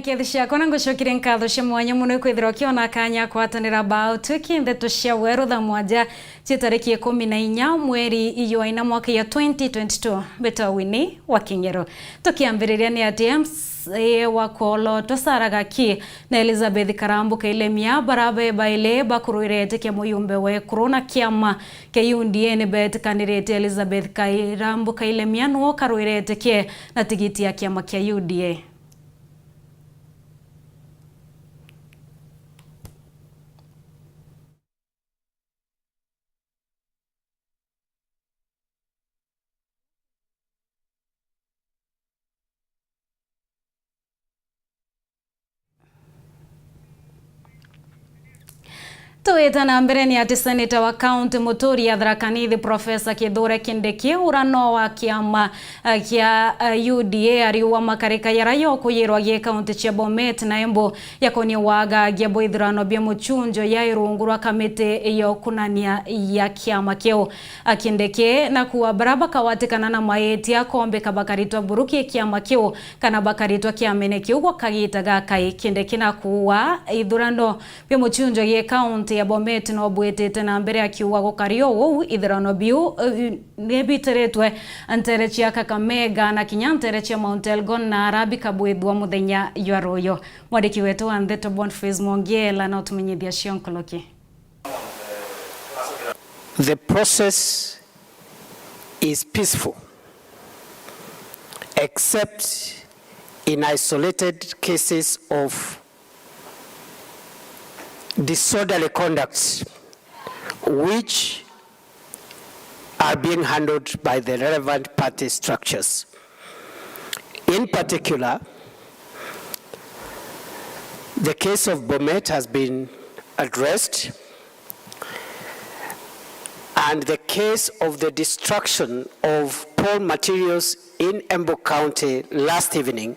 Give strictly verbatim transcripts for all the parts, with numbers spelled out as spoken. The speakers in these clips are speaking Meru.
Ngethi ciakwa na ngucokeria nkatho cia mwanya mono ikwithirwa ukiona kanya kwatanira bao twiki ndeto cia weru thaa mwanja cia tariki ikumi na inya mweri ijwa ina mwaka ya twenty twenty-two. Mbeta Winnie wa King'ero. Tukiambiriria ni ati M C A wa Kolotwa Sarah Gaki na Elizabeth Karambu Kailemia barabe baili bakurwirete kia muyumbe wa ekuru na kiama kia U D A ni betikanirite Elizabeth Karambu Kailemia niwe ukarwirete kie na tigiti ya kiama kia U D A. Tuwita na mbere ni ati seneta wa kaunti muturi ya Tharaka Nithi Professor Kithure Kindiki ura no wa kiama, eh, kia, eh, U D A ariuga makarika jara jokuyirwa gi kaunti cia Bomet na Embu jakonie wagagia bwa ithurano bia muchunjo ya irungu rwa kamiti ya ukunania ya kiama kiu. Kindiki na kuuga bara bakawatikana na maitia kombika bakaritwa buruki kiama kiu kana bakaritwa kiamene kiu gwa kagita gakai. Kindiki na kuuga ithurano bia muchunjo gi kaunti ya Bomet no bwitite na mbere akiuga gukari o uu ithurano biu, eh, ni bitiritwe ntere cia Kakamega na kinya ntere cia Mount Elgon na ara bikabwithwa muthenya jwa ruuju. Mwandiki wetu wa ndeto Boniface Mwongela na utumenyithia cio nkoloki. The process is peaceful, except in isolated cases of disorderly conduct, which are being handled by the relevant party structures. In particular, the case of Bomet has been addressed, and the case of the destruction of poll materials in Embu County last evening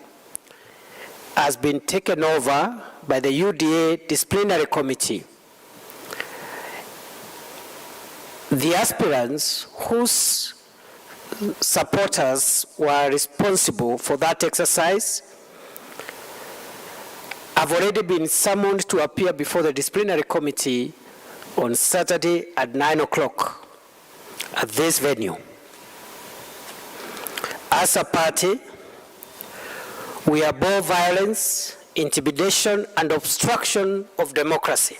has been taken over by the U D A Disciplinary Committee. The aspirants whose supporters were responsible for that exercise have already been summoned to appear before the disciplinary committee on Saturday at nine o'clock at this venue. As a party, we abhor violence, intimidation, and obstruction of democracy.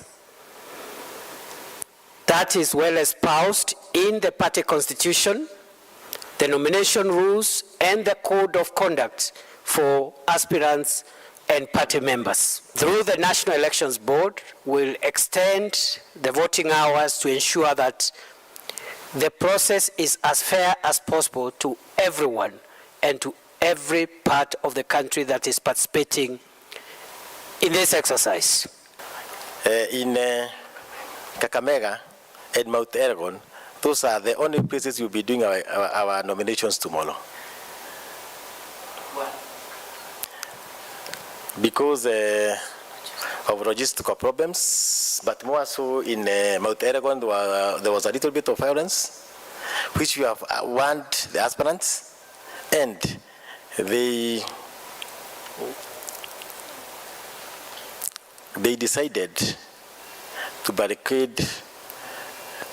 That is well espoused in the party constitution, the nomination rules, and the code of conduct for aspirants and party members. Through the National Elections Board, we'll extend the voting hours to ensure that the process is as fair as possible to everyone and to every part of the country that is participating in this exercise. Eh, in, eh, Kakamega and Mount Elgon, those are the only places we'll be doing our, our, our nominations tomorrow. Because, eh, of logistical problems, but more so in, eh, Mount Elgon, there were, there was a little bit of violence, which we have, uh, warned the aspirants, and they, they decided to barricade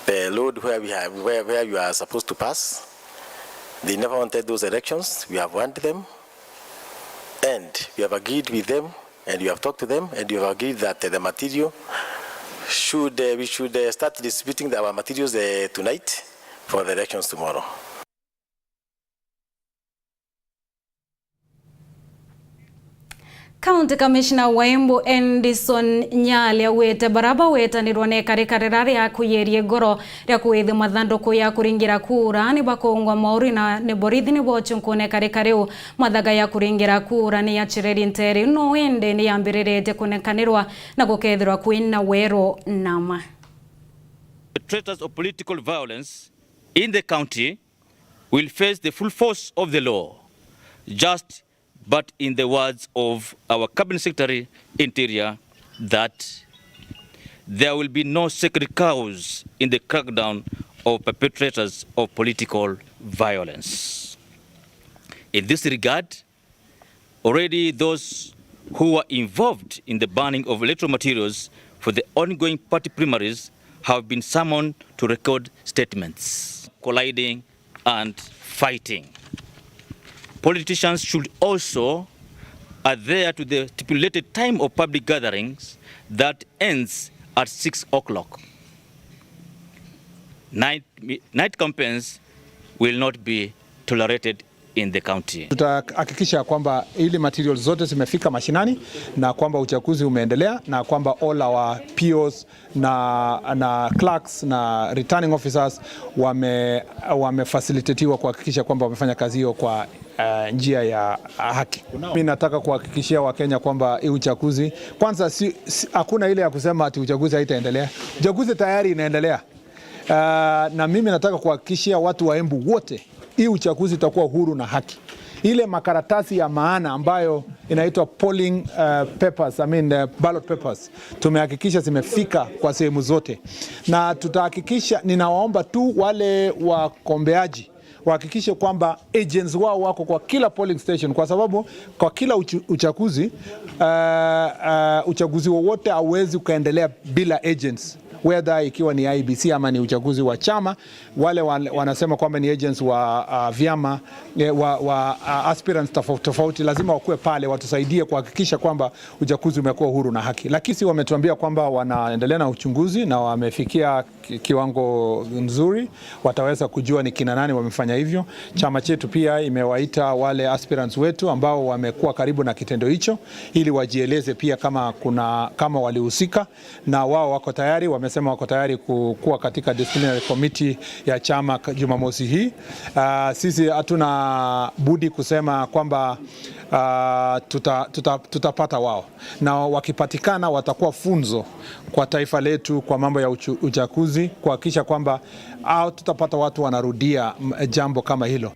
the road where we have, where, where you are supposed to pass. They never wanted those elections. We have warned them, and we have agreed with them, and we have talked to them, and we have agreed that, uh, the material should, uh, we should, uh, start distributing our materials, uh, tonight for the elections tomorrow. County Commissioner wa Embu Endison Nyali augite bara bawetanirwa na ikarika rira ria kuyeria igoro ria kwithia mathanduku ya kuringira kura ni bakungwa mauri na ni borithi ni bochunkune ikarika riu. Mathaga ya kuringira kura ni yachireri ntere no indi ni yambiriritie kunekanirwa na gukethirwa kwina weru nama. Perpetrators of political violence in the county will face the full force of the law, just but in the words of our Cabinet Secretary Interior, that there will be no sacred cows in the crackdown of perpetrators of political violence. In this regard, already those who were involved in the burning of electoral materials for the ongoing party primaries have been summoned to record statements. Colliding and fighting. Politicians should also adhere to the stipulated time of public gatherings that ends at six o'clock. Night, night campaigns will not be tolerated in the county. Tutahakikisha kwamba ili materials zote zimefika mashinani na kwamba uchaguzi umeendelea na kwamba all our P Os na, na clerks na returning officers wame, wamefacilitatiwa kuhakikisha kwamba wamefanya kazi hiyo kwa, eh, njia ya haki. Mimi nataka kuhakikishia Wakenya kwamba hii uchaguzi, kwanza, si, si, hakuna ile ya kusema ati uchaguzi haitaendelea. Uchaguzi tayari inaendelea. Ah, na mimi nataka kuhakikishia watu wa Embu wote, hii uchaguzi itakuwa huru na haki. Ile makaratasi ya maana ambayo inaitwa polling, uh, papers, I mean, uh, ballot papers, tumehakikisha zimefika kwa sehemu zote. Na tutahakikisha, ninawaomba tu wale wakombeaji wahakikishe kwamba agents wao wako kwa kila polling station, kwa sababu kwa kila uchu-, uchaguzi, uh, uh, uchaguzi wowote hauwezi ukaendelea bila agents, whether ikiwa ni I E B C ama ni uchaguzi wa chama. Wale wan-, wanasema kwamba ni agents wa, uh, vyama, eh, wa, wa, uh, aspirants tofauti tofauti, lazima wakuwe pale watusaidie kuhakikisha kwamba uchaguzi umekuwa huru na haki. Lakini wametuambia kwamba wanaendelea na uchunguzi na wamefikia ki-, kiwango nzuri, wataweza kujua ni kina nani wamefanya hivyo. Chama chetu pia imewaita wale aspirants wetu ambao wamekuwa karibu na kitendo hicho ili wajieleze pia kama kuna, kama walihusika, na wao wako tayari, wamesema wako tayari ku-, kuwa katika disciplinary committee ya chama ka-, Jumamosi hii. Ah, sisi hatuna budi kusema kwamba, ah, tuta-, tuta-, tutapata wao, na wakipatikana watakuwa funzo kwa taifa letu kwa mambo ya uchu-, uchaguzi, kuhakikisha kwamba au tutapata watu wanarudia, m-, jambo kama hilo.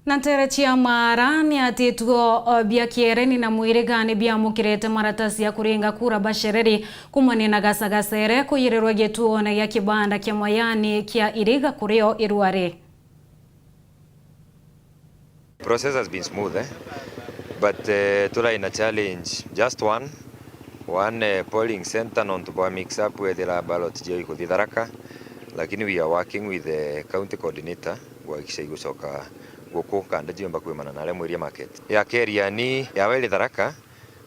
Na nteere cia Maara ni ati ituo, o, bia Kiereni na Mwiriga ni biamukirite maratasi ya kuringa kura bacereri kumania na Gasa Gasere kuyirirwe gituone gia kibanda kia Mayani kia Iriga kurio Iruari. Process has been smooth, eh? But, eh, turai na challenge, just one, one, eh, polling center, nontu bwa mix up wethira ballot cio ikuthi Tharaka, lakini we are working with the county coordinator kuhakikisha igucoka guku kanda ciumba kwimana na aria Mwiria market. Ya Keriani, yawe iri Tharaka,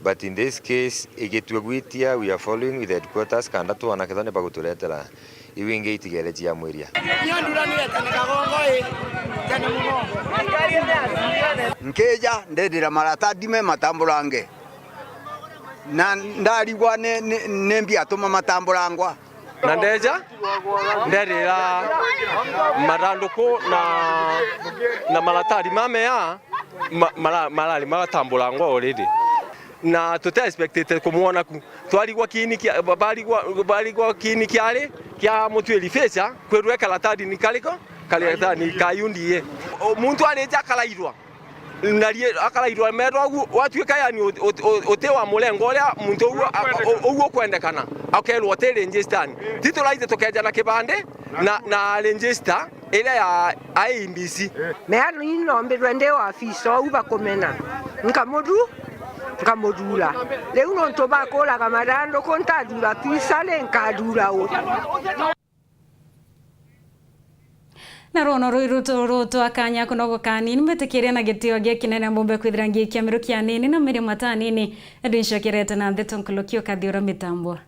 but in this case, igitua gwitia, we are following with the headquarters, kanda twona kethwa ni baguturetera iu ingi itigere cia Mwiria. Nkija ndendira marata ndime matamburange, na ndarigwa ni, ni, ni mbi atuma matamburangwa. Na ndeja, nderira maranduku na, na maratari mamea ma-, mara-, marari magatambura ngwa already. Na tuti expected kumwona ku. Twarigwa kiini kia, ba-, barigwa, barigwa kiini kiari kia mutuiri fecha, kwirwe karatari ni kariko, karatari ni ka U D A. O, muntu arija akarairwa. Na rie-, akarairwa metwa uguo, gwatuika yani ut-, ut-, ut-, uti wa murengo uria muntu uguo a-, u-, uguo ukwendekana, akerwa uti register. Ti turaithe tukeja na kibandi na, na register iria ya I E B C. Mea ni nombirwe ndi ofisa ou bakumena, nkamudu-, nkamuthura. Riu nontu bakuraga maranduku, ntathura ofisa ri, nkathura u? Na rwono rui rutu rutwa kanya kunogoka anini, mbitikiria na gitio gia kinene mbumbe kwithira ngiikia miruki anini na mirimata anini, edu ncokerete na ntheto nkuluki ukathi ura mitambwa.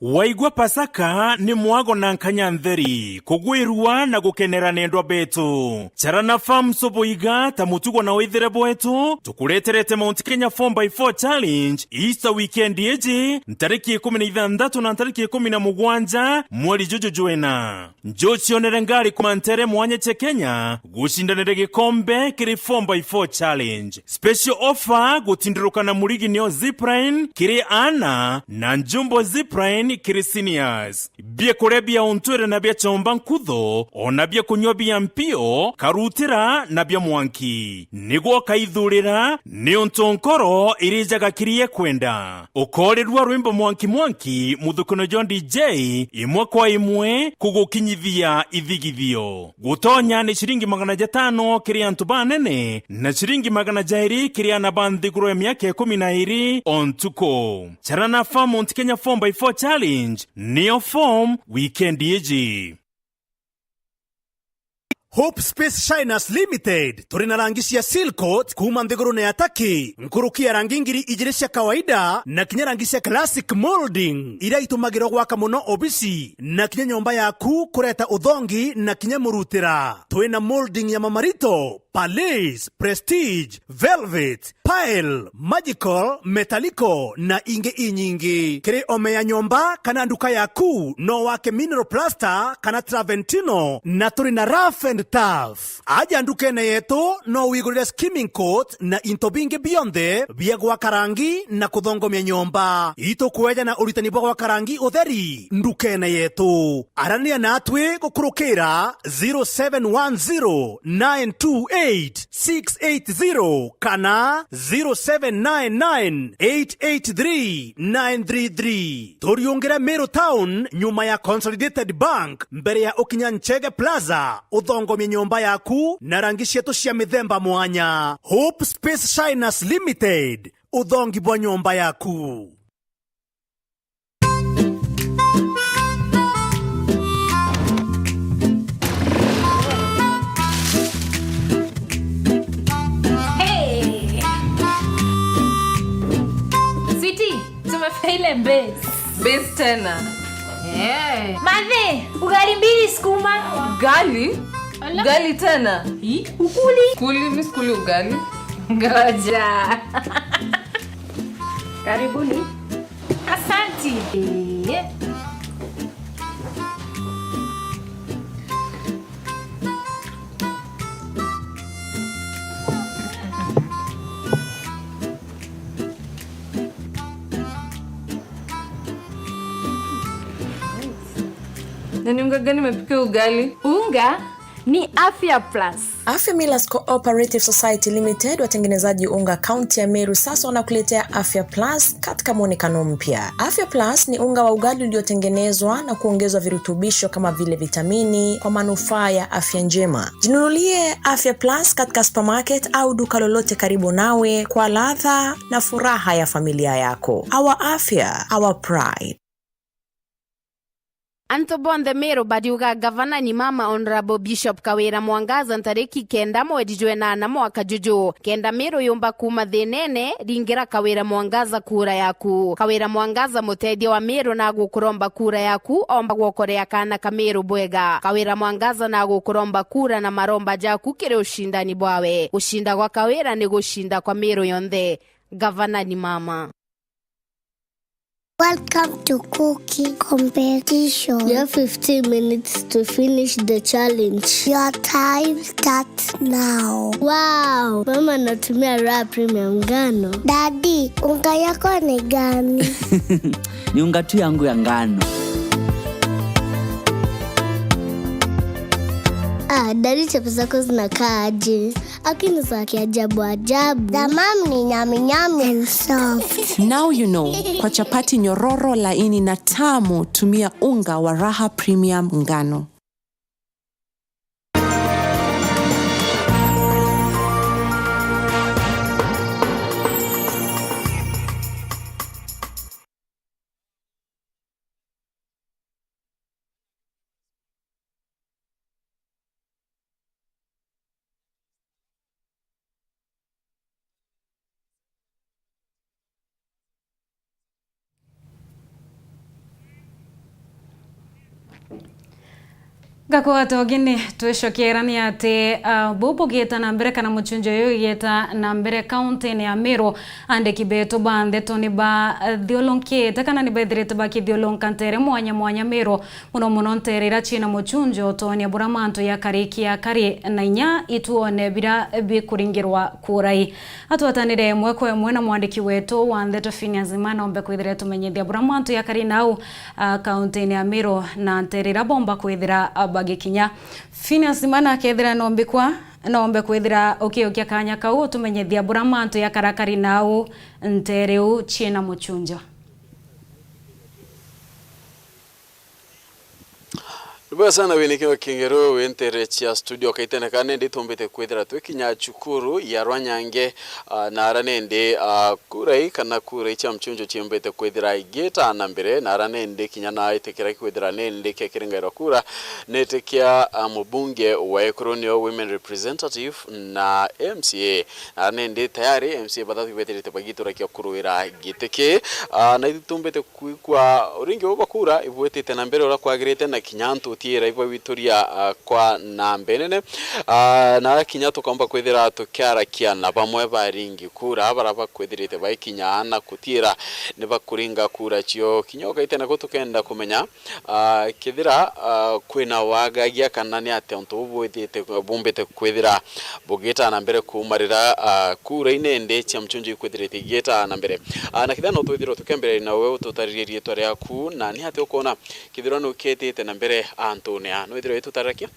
Waigua Pasaka ni mwago na nkanya ntheri, kugwirua na gukenera nendwa betu. Charana Farms buiga ta mutugo na withire bwetu, tukureterete Mount Kenya four by four Challenge Easter weekend iji, ntariki ikumi na ithanthatu na ntariki ikumi na mugwanja mweri juju jwina. Njucionere ngari kuma ntere mwanya cia Kenya gucindanire gikombe kiri four by four Challenge. Special offer gutindiruka na murigi nio zipline kiri aana na njumbo zipline ni kiri seniors. Biakuria bia untwire na bia chomba nkuthu, o na bia kunyua bia mpio, karutira na bia mwanki. Nigwo ukaithuurira, niuntu nkoro irijaga kiria ikwenda. Ukoorirua rwimbo mwanki mwanki, muthukino jwa D J, imwe kwa imwe, kugukinyithia ithigithio. Gutonya ni ciringi magana jatano kiri antu banene, na ciringi magana jairi kiri ana ba nthiguru ya miaka ikumi na iiri o ntuku. Charana Fairmont Kenya four by four Challenge, niyo form weekend iji. Hope Space Shiners Limited, turi na rangi cia seal coat kuuma nthigurune ya Turkey, nkuruki ya rangi ngiri ijiri cia kawaida na kinya rangi cia classic molding, iria itumagirwa gwaka mono obisi na kinya nyomba yaku, kureta uthongi na kinya murutira. Twi na molding ya mamarito, Palace, Prestige, Velvet, Pearl, Magical, Metallico na ingi inyingi. Kiri ome ya nyomba kana nduka yaku, no wake mineral plaster kana Travertino, na turi na rough and tough. Aja ndukene yetu, no wigurire skimming coat na into bingi bionthe bia gwaka rangi na kuthongomia nyomba. Itukueja na uritani bwa gwaka rangi utheri ndukene yetu. Arania natwi gukurukira zero seven one zero nine two eight six eight zero kana zero seven nine nine eight eight three nine three three. Turiungire Meru Town, nyuma ya Consolidated Bank, mbere ya ukinya Nchege Plaza, uthongomie nyomba yaku na rangi cietu cia mithemba mwanya. Hope Space Shiners Limited, uthongi bwa nyomba yaku. Hey! Sweetie, tumefika ile base. Base tena. Eh. Mathe, ugali mbili sukuma. Ugali? Ala. Ugali tena? Hi, ukuli? Kuli, mi sikuli ugali. Ngoja. Karibuni. Asanti. Eh. Na ni unga gani umepika ugali? Unga ni Afya Plus. Afya Millers Cooperative Society Limited, watengenezaji unga kaunti ya Meru, sasa wanakuletea Afya Plus katika mwonekano mpya. Afya Plus ni unga wa ugali uliotengenezwa na kuongezwa virutubisho kama vile vitamini kwa manufaa ya afya njema. Jinunulie Afya Plus katika supermarket au duka lolote karibu nawe kwa ladha na furaha ya familia yako. Our afya, our pride. Antu bonthe Meru bariuga gavana ni mama Honourable Bishop Kawira Mwangaza ntariki kenda mweri jwa enana mwaka juju. Kenda Meru yumba kuuma thinene, ringira Kawira Mwangaza kura yaku. Kawira Mwangaza mutethia wa Meru na agukuromba kura yaku, omba gwokorea kaana ka Meru bwega. Kawira Mwangaza na agukuromba kura na maromba jaku kiri ucindani bwawe. Gucinda gwa Kawira ni gucinda kwa Meru yonthe. Gavana ni mama. Welcome to cooking competition. You have fifteen minutes to finish the challenge. Your time starts now. Wow, mama anatumia Raha Premium ngano. Daddy, unga yako ni gani? Ni unga tu yangu ya ngano. Ah, daddy, chapo zako zinakaa aje? Lakini za kiajabu ajabu. The mom ni nyami nyami and soft. Now you know, kwa chapati nyororo, laini na tamu, tumia unga wa Raha Premium ngano. Gakwato gini twicokera ni ati, ah, bu bugita na mbere kana muchunjo uyu ugita na mbere kaunti-ini ya Meru, andiki betu ba ndeto ni bathiulunkite kana ni bethirite bakithiulunka ntere mwanya mwanya Meru, muno muno ntere iria ciina muchunjo, utonia bura mantu ya kari kia kari na inya ituone bira bikuringirwa kurai. Atwatanire imwe kwa imwe na mwandiki wetu wa ndeto Phineas Imana ombe kwithira tumenyithia bura mantu ya kari nau, ah, kaunti-ini ya Meru na ntere iria bomba kwithira, ah, bagikinya. Phineas Imana akethira nombikwa, nombe kwithira ukiukia kanya kau utumenyithia bura mantu ya karakari nau ntere u ciina muchunjo. Ni bwega sana wini kio kingero wi ntere cia studio kaitene ka nindi tumbite kwithira twikinya cukuru ya Rwanyange, ah, na ara nindi, ah, kura ii kana kura ii cia mchunjo ciumbite kwithira igiita na mbere, na ara nindi kinya na itikira kwithira nindi kekiringairwa kura niti kia, ah, mubunge wa Ekuru nio women representative na M C A. Na ara nindi tayari M C A bathatu ibethirite bagiturakia kuruira giti ki, ah, na itumbite kwigua uringi buu bwa kura ibwitite na mbere uria kwagirite, na kinya antu utiira ibawituria, ah, kwa namba inene. Ah, na kinya tukaumba kwithira tukiarakia na bamwe baringi kura bara bakwithirite baikinya na kutiira ni bakuringa kura cio. Kinya ugaite naku tukenda kumenya, ah, kethira, ah, kwina wagagia kana ni atia untu buu bwithite, bumbite kwithira bugita na mbere kuumarira, ah, kura inende cia mchunjo ikwithirite igita na mbere. Ah, na kethira no twithirwe tukembere nawe ututaririe riitwa riaku, na ni atia ukwona kethirwa ni uketite na mbere antune aa? No withirwe witutarira kia?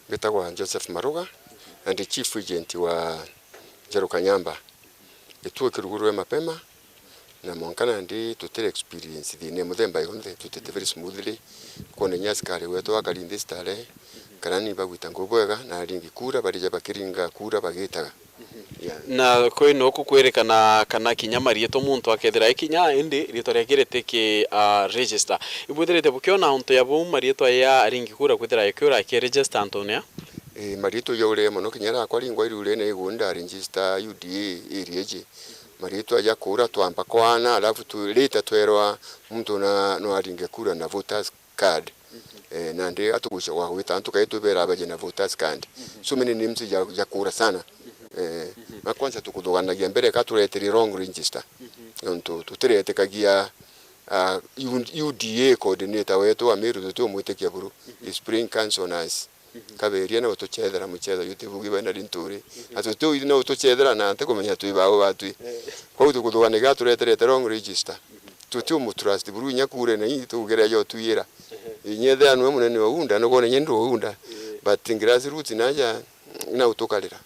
Mbitagwa Joseph Maruga, na ndi chief agent wa Njeru Kanyamba. Gituo kirugurwe mapema, na mwanka nandi tutire experience thiina ya muthemba yonthe, tutite very smoothly. Kwona inya askari wetu akari nthi stare, kana ni bagwita ngugi bwega, na aringi kura barija bakiringa kura bagitaga. Yeah. Na kwi no kukwirikana kana kinya mariitwa muntu akethira ikinya, indi riitwa riake ritiki, ah, register. Ibwithirite bukiona untu ya buu mariitwa ya aringi kura kwithira yakiura aki register antune aa? Ii, mariitwa jaure mono, kinya rakwa ringwa irure na igunda register U D A area iji. Mariitwa ja kura twamba kwana, alafu tu, later twerwa muntu na, no aringe kura na voters card. Eh, nandi atugucia gwa gwita antu kai twibera baje na voters card. So many names ja, ja kura sana. Eh, na kwanza tukuthuganagia mbere ka turetire wrong register. Nontu tutiretikagia, ah, U-, U D A coordinator wetu wa Meru tutiumwitikia buru. Is playing council on us. Kaberia na utuchethera muchetho jutibugi bena rinturi. Na tutiu na utuchethera na ntikumenya twi bau batwi. Kwou tukuthuganagia tureterete wrong register. Tutiumutrust buru inya kure na ii tugeria jotwira. Inya ethira nwe munene wa UDA, nugone nye ndi wa UDA. But grassroots naja na utukarira.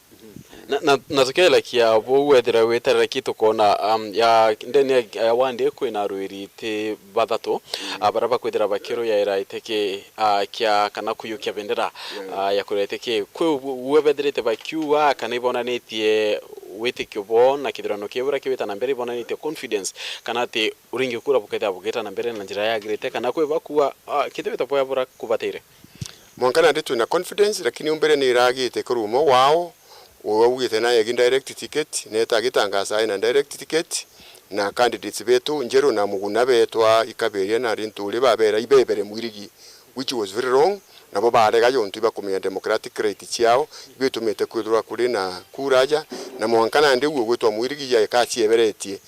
Na, na, na tukeelakia buu wethira witarira ki tukona, um, ya, ndene ya, ya wandi kwina arwiri ti bathatu, ah, baria bakwithira bakiruyaira iteke, ah, kia, kana kuyukia bendera, ah, ya kuria iteke. Kwi u-, uwe bethirite bakiuga kana ibonanitie witikio bwao na kithurano kiu buria kiwita na mbere, ibonanitie confidence kana ati uringi kura bukethira bugita na mbere na njira yagirite, kana kwi bakuuga, ah, kithirite bwaya buria kubatire? Mwanka nandi twina confidence, lakini umbere ni iragite kuri umwe wao, uria augite naye agi direct ticket, neta agitangaza aina direct ticket, na candidates betu Njeru na Muguna betwa ikaberia na Rinturi babera ibebere mwirigi, which was very wrong, nabo barega jontu ibakumenya democratic right ciao, ibitumite kwithirwa kuri na kura aja, na mwanka nandi uguo gwitwa mwirigi ja ikacieberetie,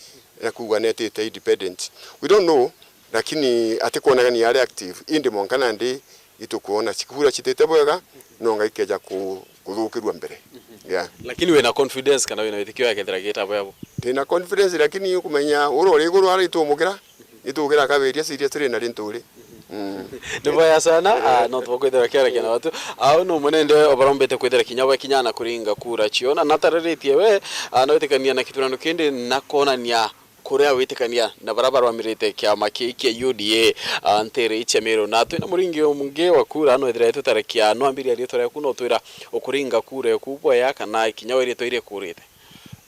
na kuuga netite independent. We don't know, lakini atikwoneka ni ari active, indi mwanka nandi itukwona cikura citite bwega, no Ngai keja ku-, kuthukirua mbere. Yeah. Lakini wina confidence kana wina witikio akethira gita bwabo? Ndina confidence, lakini ukumenya uria uri iguru ara itumukira, itukira kaberia siria siri na Rinturi. Mm. Ni bwega sana, ah, no tukwithira kiarakia na watu. Au no munende obarombete kwithira kinya bwa kinya na kuringa kura cio. Na natariritie we, ah, no witikania na kithurano kindi na kwonania kuria witikania na baria barwamirite kiama kii kia U D A, ah, ntere ii cia Meru. Na twina muringi ungi wa kura, no ithira itutarakia, no ambiria riitwa riaku, no twira ukuringa kura eku bwaya kana kinya we riitwa iria ikurite?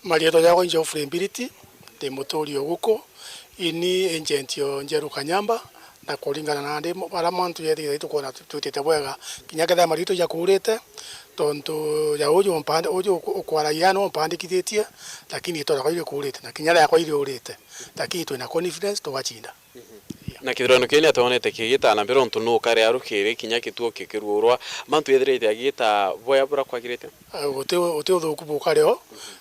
Mariitwa jakwa ni Geoffrey Mbiriti, ndi muturi o guku. Ini agent o Njeru Kanyamba, na kuringana na ndi mo-, baria mantu jethira itukwona tu-, twitite bwega, kinya kethira mariitwa jakurite, tontu ja uju mpandi-, uju uku-, ukwaragia no mpandikithitie, lakini itwa riakwa irikurite, na kinya riakwa iriurite, lakini twina confidence tugachinda. Yeah. Na kithurano kii ni atwonete kigita na mbere untu nu ukare arukiri kinya kituo kikiruurwa, mantu yethirite agita boya bura kwagirite? Ah, guti, guti uthuku bukare o,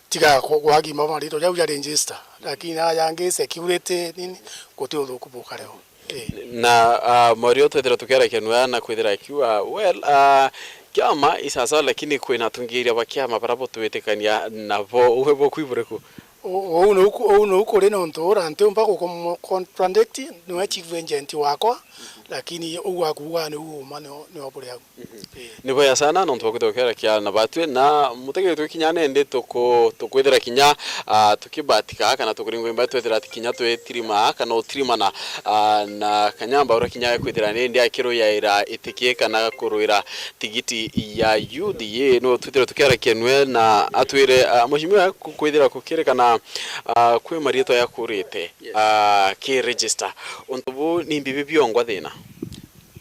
tiga ku-, gwagima maritwa jau ja register, lakini na yangi security nini, guti uthuku bukare o. Ii. Na, ah, mwario twethira tukiarakia nwe na kwithira akiuga, well, ah, kiama isasawa, lakini kwina atungiria ba kiama bara butwitikania nabo, uwe bukwi buriku? U-, uu niu ku-, uu niu kuri nontu ura ntiumba guku-, contradict, niwe chief agent wakwa, lakini uu akuuga niu uma nio, nio buri au. Ii. Ni bwega sana nontu bwa kwithirwa ukiarakia na batwi, na mutegeri twikinya nindi tuku-, tukwithira kinya, ah, tukibatika kana tukuringwa imba twethira kinya twitirima kana utirimana, ah, na Kanyamba ura kinya kwithira nindi akiruyaira itiki kana kuruira tigiti ya U D A. No twithirwa tukiarakia nwe na atwire, ah, mheshimiwa ku-, kwithira kukirikana, ah, kwi marietwa yakurite, ah, ki register. Untu bu ni mbibi biongwa thina?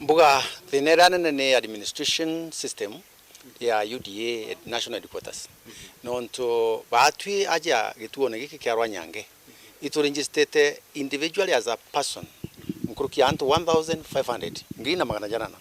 Mbuga thina iria nene ni administration system ya U D A National Headquarters. Nontu baatwi aja gituone giki kia Rwanyange, ituregistete individually as a person, nkuruki ya antu one thousand five hundred, ngiri na magana janana.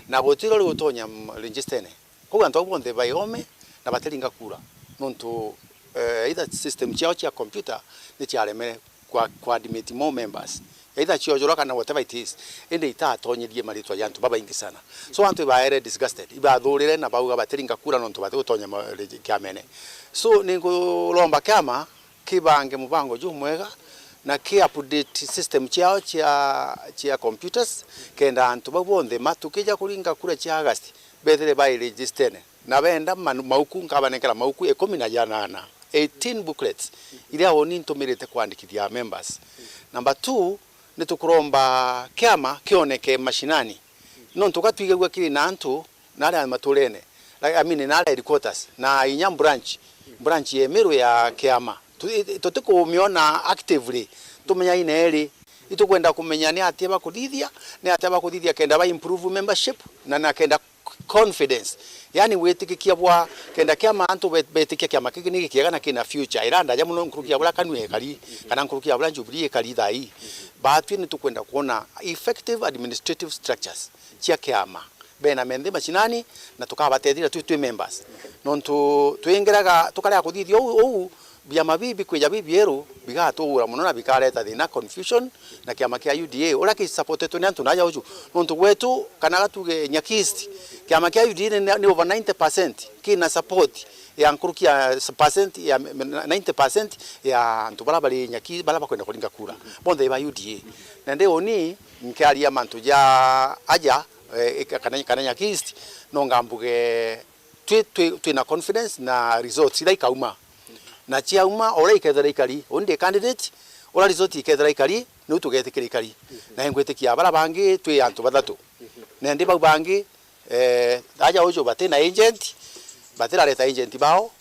Na gutiro riu utonya, mm, registene. Kou antu au bonthe baome na batiringa kura. Nontu, eh, either system ciao cia computer ni ciaremere kwa, kwa admit more members. Either ciojorwa kana whatever it is, indi itatonyirie maritwa ja antu babaingi sana. So antu ibaere disgusted, ibathurire na bauga batiringa kura nontu batigutonya ma-, re-, kiamene. So ninkuromba kiama kibange mubango jumwega na ki update system ciao cia, cia computers, kenda antu bau bonthe matukija kuringa kura cia August, bethire bai registene. Na benda manu-, mauku, nkabanenkera mauku ikumi na janana, eighteen booklets, iria uni ntumirite kwandikithia members. Number two, ni tukuromba kiama kioneke mashinani. Nontu ka twigagua kiri na antu naria maturene, like, I mean, naria headquarters, na inya branch, branch ya Meru ya kiama. Tu-, i-, tutikumiona actively, tumenya ina iri. Itukwenda kumenya ni atia bakuthithia, ni atia bakuthithia kenda ba improve membership, na, na kenda confidence, yani gwitikikia bwa kenda kiama antu be-, betikia kiama kiki ni gikiega na kina future. Ira ndaja muno nkuruki ya bura Kanu ekari, kana nkuruki ya bura Jubilee ekari thaa ii. Batwi ni tukwenda kuona effective administrative structures cia kiama. Bena menthi mashinani na tukabatethia twi, twi members. Nontu twingiraga tukarega kuthithia uu, uu, biama bibi kwija bibieru, bigatuura mono na bikareta thina, confusion, na kiama kia U D A, uria ki supportetwe ni antu naja uju. Nontu gwetu, kana gatuge Nyakii East, kiama kia U D A ni, ni over ninety percent kina support ya nkuruki ya s-, percent ya m-, m-, ninety percent ya antu bara bari Nyakii, bara bakwenda kuringa kura. Bonthe ba U D A. Na ndi uni, nkiaria mantu ja aja, eh, kana, kana Nyakii East, no ngambuge twi, twi, twina confidence na results iria ikauma. Na ciauma, o uria ikethira ikari, uni ndi candidate, uria result ikethira ikari, niu tugetikira ikari. Na ingwitikia bara bangi twi antu bathatu. Na indi bau bangi, eh, aja uju batina agent, batirareta agent bao,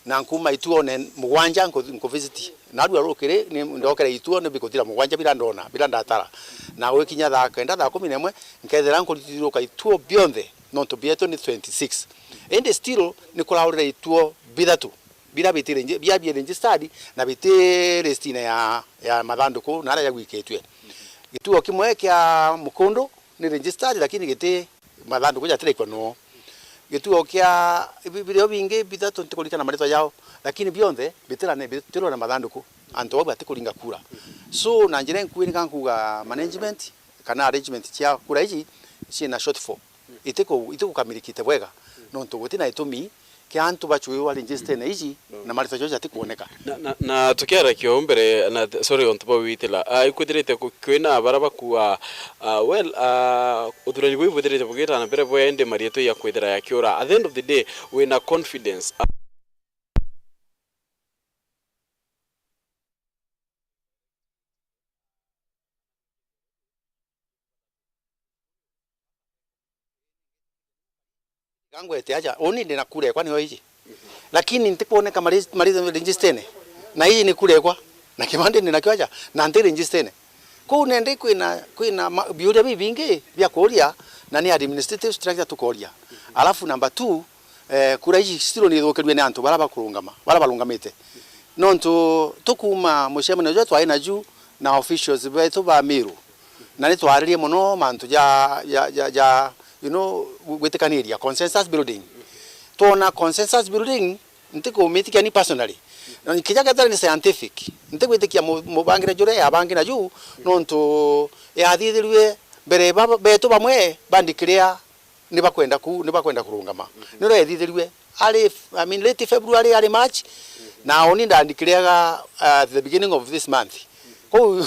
na nkuma ituone mugwanja nku-, nkuvisit. Narua rukiri, ni ndokere ituo ni bikuthira mugwanja bira ndona, bira ndatara. Na gwikinya thaa kenda, thaa kumi na imwe, nkethira nkurithiruka ituo bionthe. Nontu bietu ni twenty-six. Indi still ni kuraurire ituo bithatu bira bitire nji-, bia bie registered na biti listine ya, ya mathanduku na aria jagwikitue. Gituo kimwe kia Mukundu ni registered lakini giti mathanduku jatirekwa no. Gituo kia bi-, birio bingi bithatu ntikurikana maritwa jao, lakini bionthe bitira ne, bitirwa na mathanduku. Antu bau batikuringa kura. So na njira inkui ni kankuga management kana arrangement cia kura iji ciina shortfall. Itiku-, itigukamirikite bwega, nontu gutina gitumi kia antu bachuiwa register-ine iji na maritwa jao jatikuoneka. Na, na, na tukiarakia uu mbere, na th-, sorry, ontu bau witila, ah, ikwithirite ku-, kwina bara bakua, ah, well, ah, uthurani buu ibwithirite bugita na mbere bwea, indi marietwa ya kwithira yakiura. At the end of the day, wina confidence, ah, Gangwete aja, uni ndina kura ekwa niyo iji. Lakini ntikwoneka mari, mari register-ine. Na iji ni kura ekwa. Na kibandi ndinakio aja, na nti register-ine. Kuu nendi kwina, kwina ma, biuria bibingi bia kuuria, na ni administrative structure tukoria. Alafu number two, eh, kura iji still ni ithukirue ni antu bara bakurungama, bara barungamite. Nontu tukuma mucemanio jwa twai naju na officials betu ba Meru, Na ni twaririe mono mantu ja, ja, ja, ja, you know, gwitikaniria, consensus building. Twona consensus building, ntikumitikia ni personally. Na kija kethira ni scientific, ntigwitikia mu-, mubangire juria yabangi na ju, nontu yathithirue mbere ba-, betu bamwe bandikire ni bakwenda ku-, ni bakwenda kurungama. Niro ethithirue ari, I mean, late February, ari March, na oni ndandikiriaga at the beginning of this month. Kou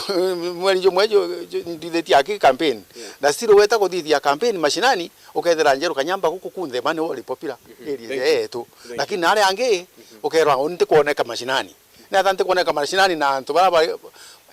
mweri jumwe ju-, ju-, ndithitie aki campaign. Na still weta kuthithia campaign mashinani, ukethira Njeru Kanyamba guku kunthe mani ori popular area yetu. Lakini nari angi, ukerwa oni ntikwoneka mashinani. Ni ata ntikwoneka mashinani na antu bara bari,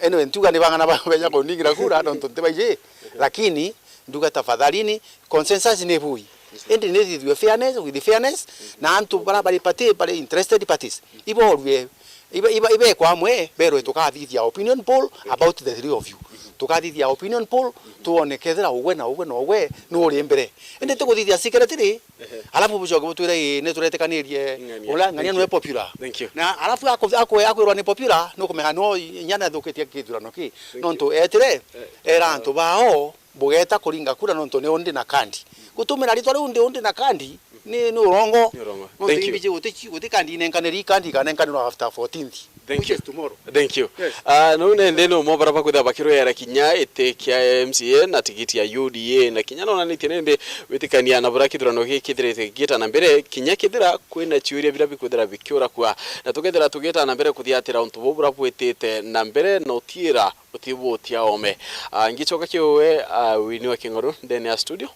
anyway, ntiuga ni bang'ana ba-, beja kundingira kura, nontu ntibaiji, lakini nduga tafadhalini, consensus ni bui. Indi ni thithue fairness with fairness, na antu bara bari party, bari interested parties, iborue, iba, iba, ibekwa amwe, berwe tukathithia opinion poll about the three of you. Tukathithia opinion poll, tuone kethira ugwe na ugwe na ugwe nuri mbere. Indi tikuthithia secretly, Ehe. Alafu bucoke butwire, "Ii, ni turetikanirie." Ng'ania. Uria ng'ania. Thank niwe you. Popular. Thank you. Na alafu akwe-, akwe-, akwirwa ni popular, nukumenya no inya nathukitie kithurano ki. Thank you. Nontu etire, Eh. era antu bao, bugeta kuringa kura nontu ni undi na kandi. Gutumira ritwa riu ndi undi na kandi, ni, ni urongo. Ni urongo. Nontu Thank you. imbiji guti, guti kandi inenkaniri, kandi ikanenkanirwa after fourteenth. Thank Which you. Is tomorrow. Thank you. Yes. Ah, nou nende ni umwe bara bakwithira bakirwera kinya iti kia M C A na tigiti ya U D A, na kinya nonanitie nende witikania na bura kithurano giki kithirite gigieta na mbere, kinya kethira kwina ciuria bira bikwithira bikiura kwa. Na tukethira tugieta na mbere kuthiatira untu buu bura bwitite na mbere na utiira utibutia ome. Ah, ngicoka kiuwe, ah, Winnie wa King'oru ndene ya studio.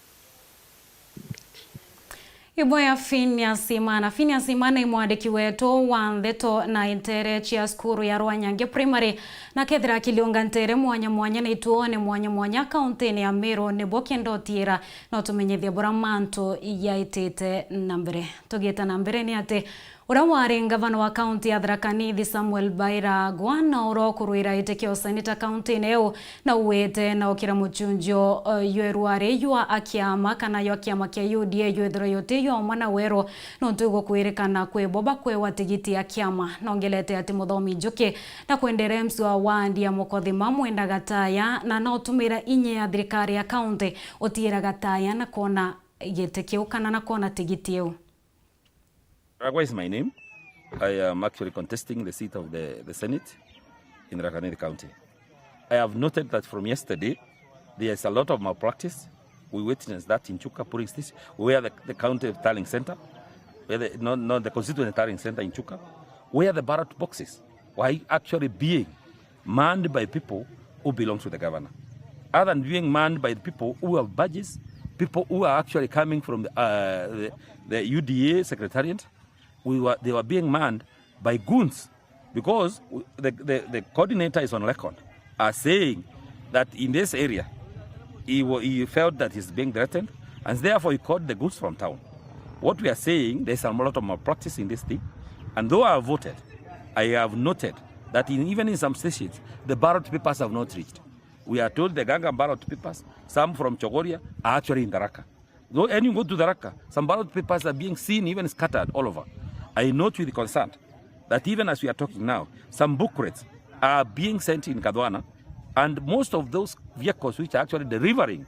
Ibwega Phineas Imana. Phineas Imana i mwandiki wetu wa ndeto na intere cia cukuru ya Rwanyange Primary, na kethira akiliunga ntere mwanya mwanya na ituone mwanya mwanya kauntini ya Meru, nibo kenda utiira na utumenyithia bura mantu yaitite na mbere. Tugieta na mbere ni ati, uria wari ngavana wa kaunti ya Tharaka Nithi Samuel Baira Agwa na uria ukurwira giti kia useneta kauntini iu, na ugwite na ukira mucunjio, eh, ywe rwari ywa akiama kana ywa kiama kia U D A ywithirwe yuti yomwe na weru, nontu igukwirikana kwi bo bakwewa tigiti ya kiama. Nongelete ati Muthomi Njuki na kwendere M C A wa wandi ya Mukothima Mwenda Gataya, na nautumira inya ya thirikari ya kaunti utiira Gataya na kwona giti kiu kana na kwona tigiti iu. Ragwa is my name. I am actually contesting the seat of the, the Senate in Tharaka Nithi County. I have noted that from yesterday, there is a lot of malpractice. We witnessed that in Chuka polling station, where the, the county tallying center, where the, no, no, the constituency tallying center in Chuka, where the ballot boxes were actually being manned by people who belong to the governor. Other than being manned by the people who have badges, people who are actually coming from the, uh, the, the U D A secretariat, we were, they were being manned by goons, because w-, the, the, the coordinator is on record as saying that in this area, he wa-, he felt that he's being threatened, and therefore he called the goons from town. What we are saying, there's a lot of malpractice in this thing, and though I have voted, I have noted that in, even in some stations, the ballot papers have not reached. We are told the Ganga ballot papers, some from Chogoria, are actually in Tharaka. Though, and you go to Tharaka, some ballot papers are being seen, even scattered all over. I note with concern that even as we are talking now, some booklets are being sent in Kadhwana, and most of those vehicles which are actually delivering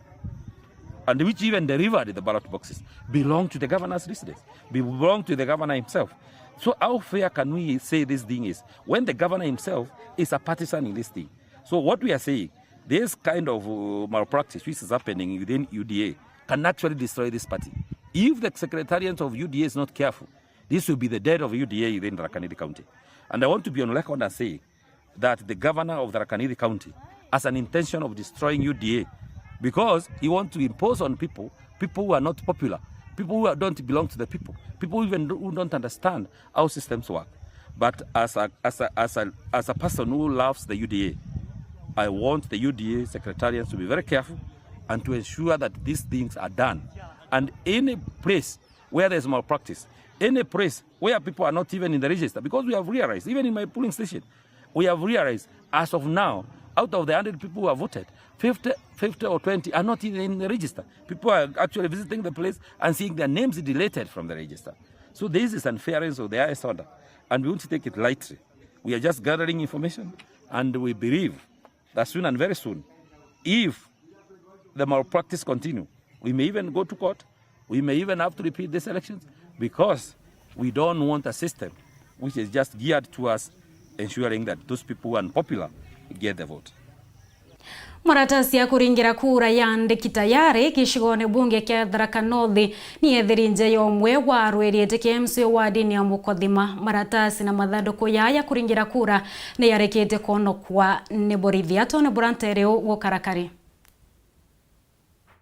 and which even delivered the ballot boxes belong to the governor's residence, belong to the governor himself. So how fair can we say this thing is when the governor himself is a partisan in this thing? So what we are saying, this kind of, uh, malpractice which is happening within U D A can actually destroy this party. If the secretariat of U D A is not careful, this will be the death of U D A within Tharaka Nithi County. And I want to be on record and say that the governor of Tharaka Nithi County has an intention of destroying U D A because he wants to impose on people, people who are not popular, people who are, don't belong to the people, people even who don't understand how systems work. But as a, as a, as a, as a person who loves the U D A, I want the U D A secretarians to be very careful and to ensure that these things are done. And any place where there is malpractice, any place where people are not even in the register, because we have realized, even in my polling station, we have realized, as of now, out of the hundred people who have voted, fifty, fifty or twenty are not even in the register. People are actually visiting the place and seeing their names deleted from the register. So this is unfairness of the highest order, and we won't take it lightly. We are just gathering information, and we believe that soon and very soon, if the malpractice continue. We may even go to court. We may even have to repeat these elections because we don't want a system which is just geared towards ensuring that those people who are unpopular get the vote. Maratasi ya kuringira kura yaandiki tayari gicigone bunge kia Tharaka North ni ethiri nja ya umwe wa arwirite kia M C A wardini ya Mukothima. Maratasi na mathanduku yaya kuringira kura ni yarekete kwonokwa ni borithi. Atone burantere u gukarakari.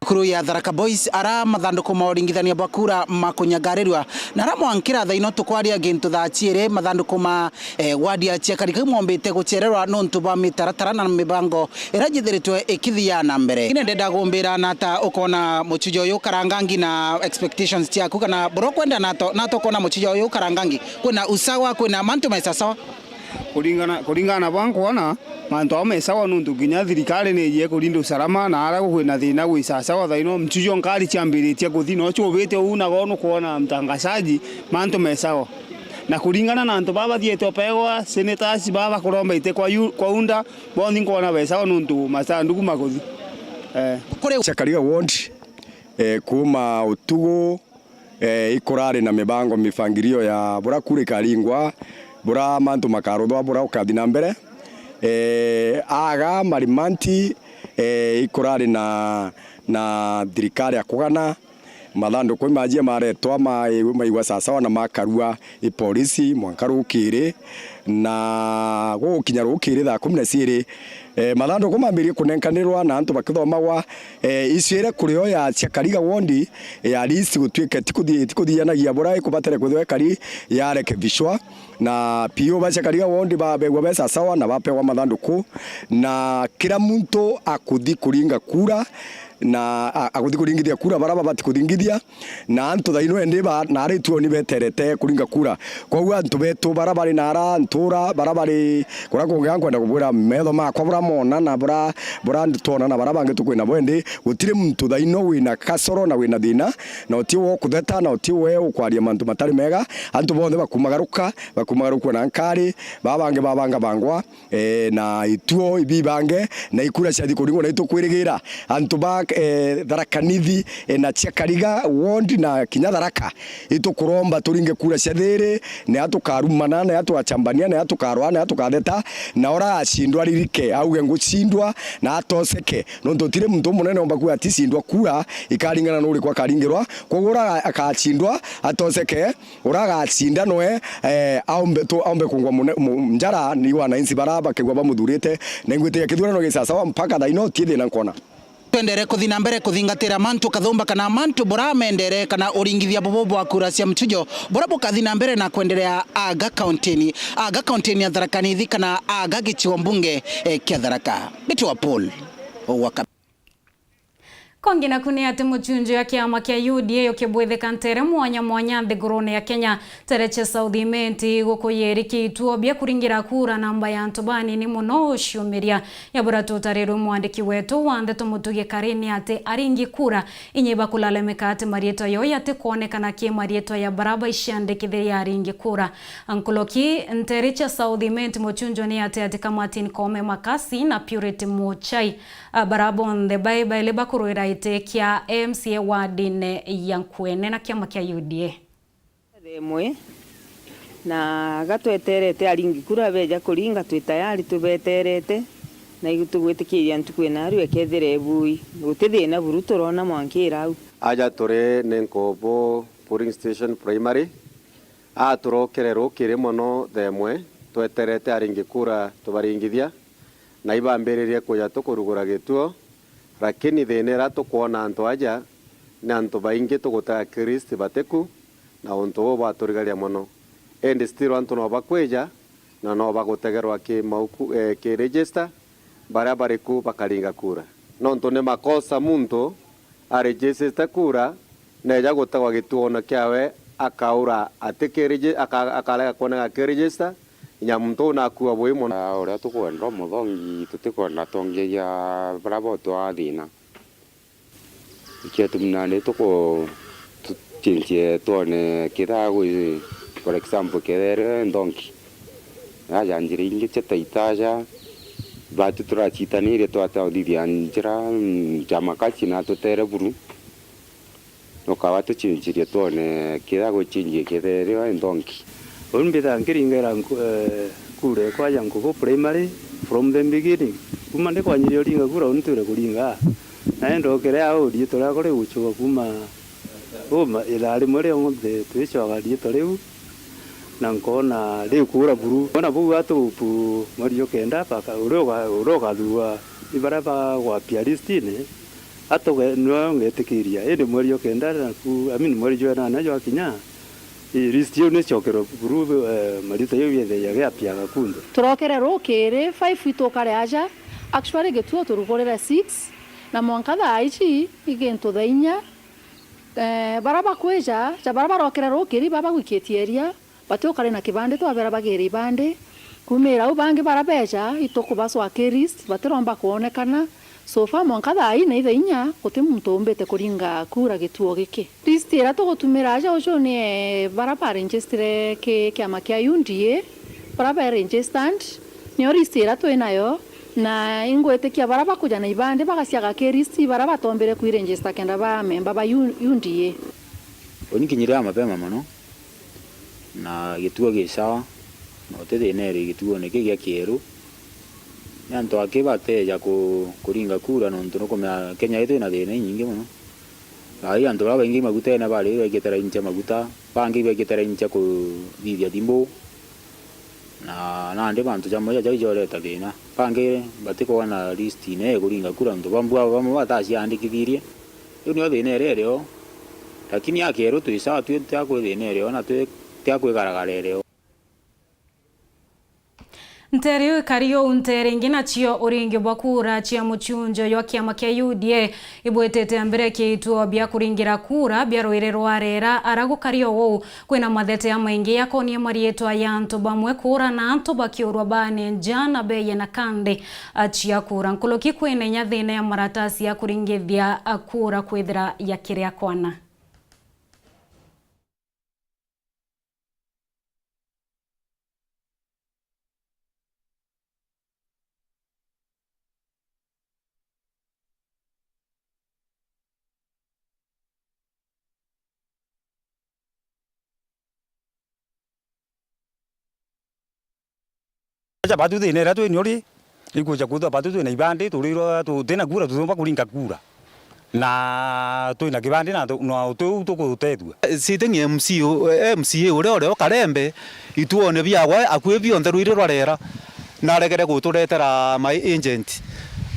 Cukuru ya Tharaka Boys, ara mathanduku ma uringithania bwa kura makunyangarirua, na ara mwankira thaa ino tukwaria gintu thaa ciiri, mathanduku ma, eh, wadi ya Chiakari kau mombite gucererwa nontu bwa mitaratara na mibango ira jithiritwe ikithia na mbere. Ine ndenda gumbira na ata ukona muchujo uyu karangangi na expectations ciaku, kana bura ukwenda na ata, na ata ukona muchujo uyu karangangi? Kwina usawa, kwina mantu me sawa? Kuringana, kuringana na bwa nkwona, mantu ao me sawa, nontu kinya thirikari ni ijie kurinda usalama, na aria gukwina thina gwi sawa sawa. Thaa ino mchujo nkari ciambiritie kuthi, no ciubite uu, na gwe nukwona mtangazaji, mantu me sawa. Na kuringana na antu baa bathiete opegwa, senators baa bakuromba ite kwa yu-, kwa unda, bonthi nkwona be sawa, nontu masanduku makuthi. Eh. Kuri Chiakariga ward, eh, kuuma utugu, eh, ikurari na mibango, mipangilio ya bura kura ikaringwa, bura mantu makaruthwa, bura ukathi na mbere. Eh, aga marimanti, eh, ikurari na, na thirikari ya kugana, mathanduku majie maretwa ma-, maigwa sawasawa na makarua i polisi mwanka rukiri, na gugukinya rukiri thaa kumi na ciiri, eh, mathanduku mambirie kunenkanirwa na antu bakithomagwa, eh, icwire kurio ya Chiakariga ward, eh, at least gutuike tikuthi-, tikuthianagia bura ikubatare kwithirwa ikari yarekebishwa, na P O ba Chiakariga ward babegwa be sawasawa na bapewa mathanduku, na kira muntu akuthi kuringa kura, na a-, akuthi kuringithia kura bara babati kuthingithia, na antu thaa ino endi ba, na aria ituoni beterete kuringa kura. Koguo antu betu bara bari na ara ntura, bara bari kuria kungi, nkwenda kubwira metho makwa bura mona na bura, bura twona na bara bangi tukwina bo, endi gutiri muntu thaa ino wina kasoro na wina thina, na uti we ukutheta, na uti we ukwaria mantu matari mega. Antu bonthe bakumagaruka, bakumagarukua na nkari, baa bangi babanga bangwa, eh, na ituo ibibange, na ikura ciathi kuringwa na itukwirigira. Antu ba, eh, Tharaka Nithi, eh, na Chiakariga ward na kinya Tharaka, itukuromba turinge kura cia thiri, na ya tukarumana, na ya tugachambania, na ya tukarwa, na ya tukatheta, na ura acindwa aririke, auge ngucindwa, na atoseke. Nontu utiri muntu umunene omba kuga aticindwa kura, ikaringana na uriku akaringirwa. Koguo ura akacindwa, atoseke, ura agacinda noe, eh, aombe, tu, aombe kungwa mune-, mu-, njara ni wananchi bara bakegwa bamuthurite, na ingwitikia kithurano gi sawasawa mpaka thaa ino ti thina nkona. Twendere kuthi na mbere kuthingatira mantu kathumba kana mantu bura mendere kana uringithia bubu bwa kura cia mchujo bura bukathi na mbere na kwenderea aga kauntini, aga kauntini ya Tharaka Nithi kana aga gicigo mbunge, eh, kia Tharaka. Mbitwa Paul Owaka. Kongi naku ni ati muchunjo ya kiama kia U D A ukibwithika ntere mwanya mwanya nthigurune ya Kenya, ntere cia South Imenti, guku yeri kiituo bia kuringira kura namba ya antu banini mono uciumiria. Ya bura tutarirwe mwandiki wetu wa ndeto Mutugi Kari ni ati aringi kura inyi bakulalamika ati marietwa yoo yatikwonekana ki marietwa ya baraba iciandikithiria aringi kura. Nkuloki ntere cia South Imenti muchunjo ni ati ati ka Martin Koome Makasi na Purity Muchai. A, bara bonthe bai baili bakurwira iti kia M C A wardine ya Nkuene na kiama kia U D A. Themwe, na gatweterete aringi kura beja kuringa, twi tayari tubeterete, na igutugwitikiria ntuku ina aru ekethira ebui, guti thina buru turona mwankira au. Aja turi ni Nkobo Polling Station Primary, a turokere rukiri mono themwe, tweterete aringi kura tubaringithia, na ibambiririe kuja tukurugura gituo, lakini thina iria tukwona antu aja ni antu baingi tugutega kirist batiku, na untu buu bwaturigaria mono. Indi still antu no bakwija na no bagutegerwa ki mauku, eh, ki register, baria bari ku bakaringa kura. Nontu ni makosa muntu aregister kura, neja gutegwa gituono kiawe akaura ati ki regi-, aka-, akarega kwoneka ki register, inya muntu uu nakua bui mono. Ah, uria tukwenda umuthongi, tutikwenda atongeria baria botwaa thina. Ikio tumina ni tuku-, tu-, tuchinchie twone kithaa gwi, for example, kethere nthongi. Yajanjire ingi cia taitaja, Batu turacitanirie twata uthithia njira, mm, ja makaci na tutere buru. Ukaba tucinjirie twone kira gucinjie kithere nthongi. Uu mbithaga nkiringaira nku-, eh, kura ekwa ya Ngugu Primary from the beginning. Kuma ndikwanjirie uringa kura, uu ntwire kuringa. Na ndokere au riitwa riakwa rigucuka kuma uma ithaa rimwe rionthe twicoka riitwa riu, na nkoona rikura buru. Boona buu atupu mweri jwa kenda, baka-, uria uga-, uria ugathurwa i baria bagwapia listine, atuge-, niwe ungetikiria. Indi mweri jwa kenda naku, I mean, mweri jwa inana jwakinya, i list iu nicokerwe buru, eh, mariitwa jau jeethire jagiapiaga kunthe. Turokere rukiri five itu ukare aja, actually gituo turugurire six, na mwanka thaa ici i gintu thaa inya. Eh, baria bakwija, ja baria barokire rukiri, baba bagwikitie eria, bati ukari na kibandi, twabera bagire ibandi. Kumira au bangi baria beja, itukubacwa ki list, batiromba kwonekana. So far, mwanka thaa ii na ithaa inya, guti muntu umbite kuringa kura gituo giki. List iria tugutumira aja uju ni, eh, baria baregistire ki kiama kia U D A, baria be registered, nio list iria twi nayo, na ingwitikia baria bakuja na ibandi bagaciaga ki list, baria batombire kwi register kenda ba memba ba U-, U D A. Uni kinyire ya mapema mono, na gituo gi sawa, na uti thina iri gituone ki gia kieru. Ni antu aki bateja ku-, kuringa kura, nontu nukumenya Kenya ii twina thina inyingi mono. Thaa ii antu baria baingi magutene bari baikite raini cia maguta, bangi baikite raini cia kuthithia thimu, na nandi mantu jamwe jaja ijo ureta thina. Bangi batikwona list ine ikuringa kura, nontu bamwe, bamwe bataciandikithirie. Iu nio thina iria irio, lakini akieru twi sawa, twi tia kwi thina irio na twi tia kwigaragara irio. Nteere iu ikari uu, nteere ingi nacio uringi bwa kura cia mucunjo jwa kiama kia U D A ibwitite mbere kiituo bia kuringira kura bia rwiri rwa Rera, ara gukari o uu kwina mathete jamaingi jakonie mariitwa ja antu bamwe kuura na antu bakiurwa baane nja na beeye na kandi cia kura. Nkuruki kwina inya thiina ya maratasi ya kuringithia kura kwithira ya kiria kwana. Aja batu thina iria twi nio ri, ikuja kwithwa batu twina ibandi, turirwa tutina kura, tutiumba kuringa kura. Na twina kibandi na tu-, na uti uu tukutethua. Sitting M C A, M C A uria uri o Karembe, ituone biawe akui bionthe rwiri rwa Rera, naregere guturetera my agent.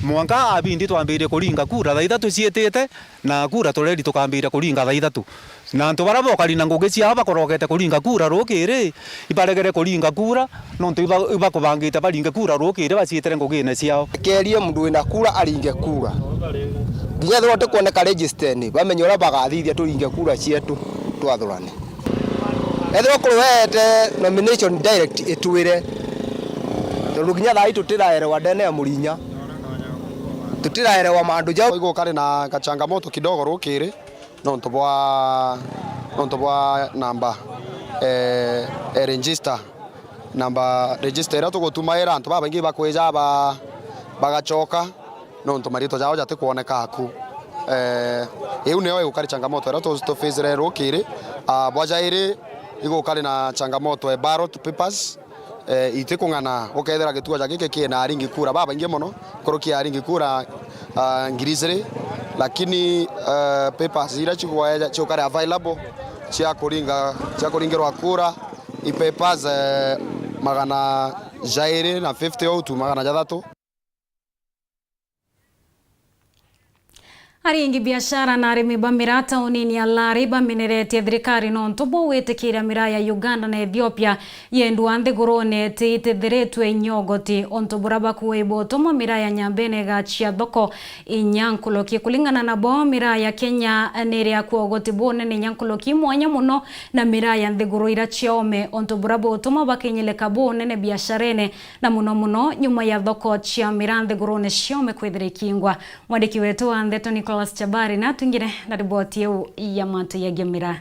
Mwanka abindi twambirie kuringa kura thaa ithatu ciitite, na kura tureri tukambiria kuringa thaa ithatu. Na antu baria bokari na ngugi ciao bakorokete kuringa kura rukiri, ibaregere kuringa kura, nontu iba-, ibakubangite baringe kura rukiri baciitire ngugine ciao. Kerie muntu wina kura aringe kura. Kinya ethirwa utikwoneka register-ini, bamenye uria bagathithia turinge kura cietu, twathurane. Ethirwa kuri weete nomination direct, itwire. Tondu kinya thaa ii tutiraerewa ndene ya Murinya. Tutiraerewa mantu jau. Igukari na gachangamoto kidogo rukiri. Nontu bwa, nontu bwa namba, eh, eh, register. Namba register iria tugutumaira antu babaingi bakwija ba-, bagacoka, nontu maritwa jao jatikwoneka aku. Eh, iu nio igukari changamoto iria tu-, tufacire rukiri. Ah, bwa jairi, igukari na changamoto e ballot papers. Eh, itikung'ana, ukethira gituo ja giki kina aringi kura babaingi mono, nkuruki ya aringi kura, ah, ngiri ijiri, lakini, eh, papers iria cigwe-, ciukare available cia kuringa, cia kuringirwa kura, i papers, eh, magana jairi na fifty au tu, magana jathatu. Aringi biashara na arimi ba miraa taunini ya Lari bamineretie thirikari nontu bwa gwitikiria miraa ya Uganda na Ethiopia yendua nthigurune iti itithiritwe inyogoti, untu buria bakuuga ibutuma miraa ya Nyambene igacia thoko inya nkuruki. Kulingana nabo, miraa ya Kenya ni iri ya kwogoti bunene inya nkuruki, mwanya muno na miraa ya nthiguru iria cia oome, untu buria butuma bakinyilika bunene biasharene na muno muno nyuma ya thoko cia miraa nthigurune cia oome kwithira ikingwa. Mwandiki wetu wa ndeto Nicholas Chabari natungire na riboti iu ya mantu yegie miraa.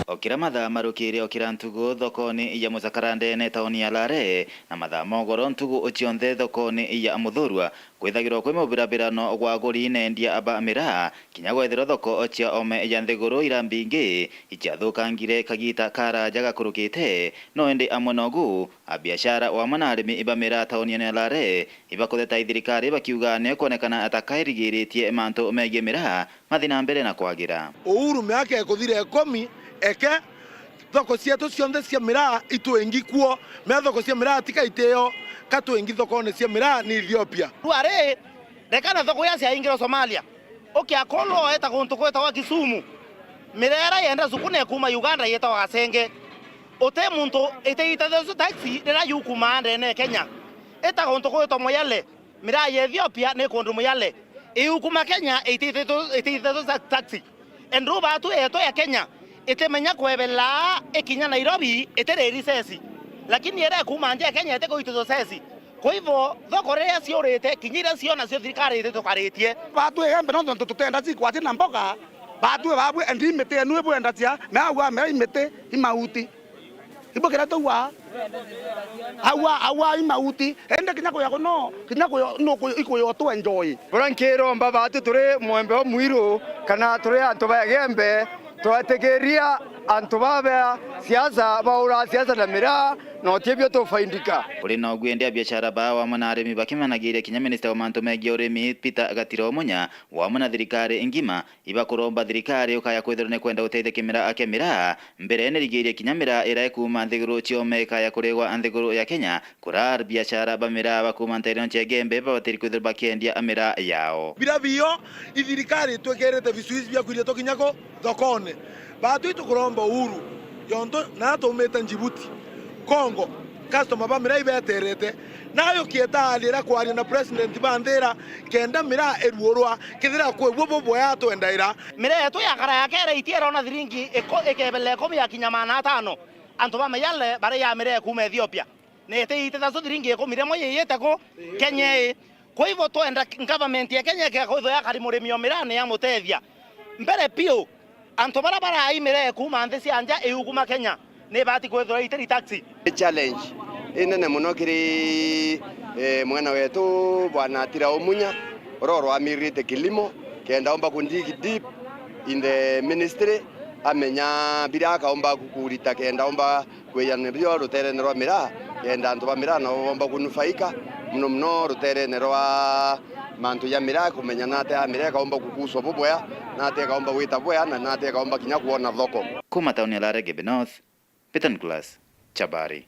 O kira mathaa marukire o kira ntugu thokoni ya Mucakara ndene tauni ya Lare, na mathaa mogoro ntugu cionthe thokoni ya Muthurwa, kwithagirwa kwi mubirabirano gwa aguri na endia ba miraa, kinya gwethirwa thoko cia ome ya nthiguru ira mbingi iciathukangire kagita karaja gakurukite. No indi amwe nogu, abiashara o amwe na arimi ba miraa tauni ya Lare ibakutheta ithirikari bakiuga ni kwonekana ta kairigiritie mantu megii miraa mathi na mbere na kwagira. Uhuru miaka ikuthira ikumi, eke thoko cietu cionthe cia miraa itwingi kuo. Mea thoko cia miraa tika itio, ka twingi thokone cia miraa ni Ethiopia. Rwari, rekana thoko iria ciaingirwa Somalia, ukia kulu oeta guntu gwitagwa Kisumu. Miraa iria yenda cuku na ikuuma Uganda yetagwa Gasenge. Uti muntu ititithitwe taxi riria yukumaa ndene Kenya. Ita guntu gwitwa Moyale. Miraa ya Ethiopia ni kundu Moyale. Iukuma Kenya ititithitwe, ititithitwe ta-, taxi. Endu batu yetu ya Kenya itimenya kwebela ikinya Nairobi itiri risesi. Lakini iria ikuuma nja ya Kenya itikuitithwa cesi. Kwa hivyo, thoko riria ciurite, kinya iria cionacio thirikari ititukaritie. Batu igembe nontu tutenda cikwatia na mboga, batu babwe endi imiti enu ibwendacia, me aua me imiti, imauti. Ibo kiria tauga. Aua, aua imauti. Ende kinya kuya kuno, kinya kuya, no kuya, ikuya tu enjoy. Buria nkiromba batu turi mwembe o mwiru, kana turi antu ba Igembe, twatikiria antu baba siasa, baura siasa na miraa, na utibio tufaindika. Kuri na ugwende abiashara bao amwe na arimi bakimanagiria kinya minista wa mantu megii urimi Peter Gatiro Munya, wamwe na thirikari ngima, ibakuromba thirikari ukaya kwithirwa ni kwenda guteithia kimira kia miraa, mbere nirigiirie kinya miraa iria ikuuma nthiguru ciome ikaya kurigwa nthiguru ya Kenya, kuria biashara ba miraa bakuuma nteere cia Igembe babatiri kwithirwa bakiendia miraa yao. Bira bio, ithirikari itwikirite visuizi bia kwiria tukinya ku thokone. Batu itukuromba Uhuru, yontu na tumite Djibouti, Congo, customer ba miraa ibeterete. Nayo kieta alira kwaria na president banthira, kenda miraa iruurwa, kethira kwi buo bubwea twendaira. Miraa yetu ya kara ya kera itiera ona thiringi iko-, ikebele ikumi ya kinya maana atano. Antu ba Moyale bari ya miraa kuuma Ethiopia. Na ititithitwe thiringi ikumi rimwe yiyite ku Kenya ii. Kwa hivyo twenda government ya Kenya ikekwithwa yakari murimi o miraa ni yamutethia. Mbere piu, antu baria baraimire kuuma nthi cia nja iu kuuma Kenya, ni ibati kwithirwa itiri taxi. Ni challenge inene muno kiri, eh, mwena wetu Bwana Atira Umunya, uria urwamirite kilimo, kenda omba ku dig deep in the ministry, amenya biria akaomba ku-, kurita kenda omba kwijana nabio ruteerene rwa miraa, kenda antu ba miraa nabo boomba kunufaika, muno muno ruteerene rwa mantu ja miraa, kumenya naatia miraa ikaomba kukuswa bubwea, naatia ikaomba gwita bwea, na naatia ikaomba kinya kwona thoko. Kuuma tauni ya Lare, Igembe North, Peter Nicholas, Chabari.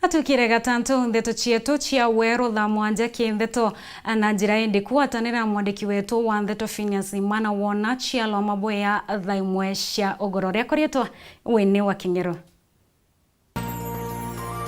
Atukire gatantu ndeto cietu cia weru thaa mwanja kindeto na njira indi kuatanira mwandiki wetu wa ndeto Phineas Imana wona cialwa mabwea thaa imwe cia ugoro. Riakwa rietwa Winnie wa King'ero.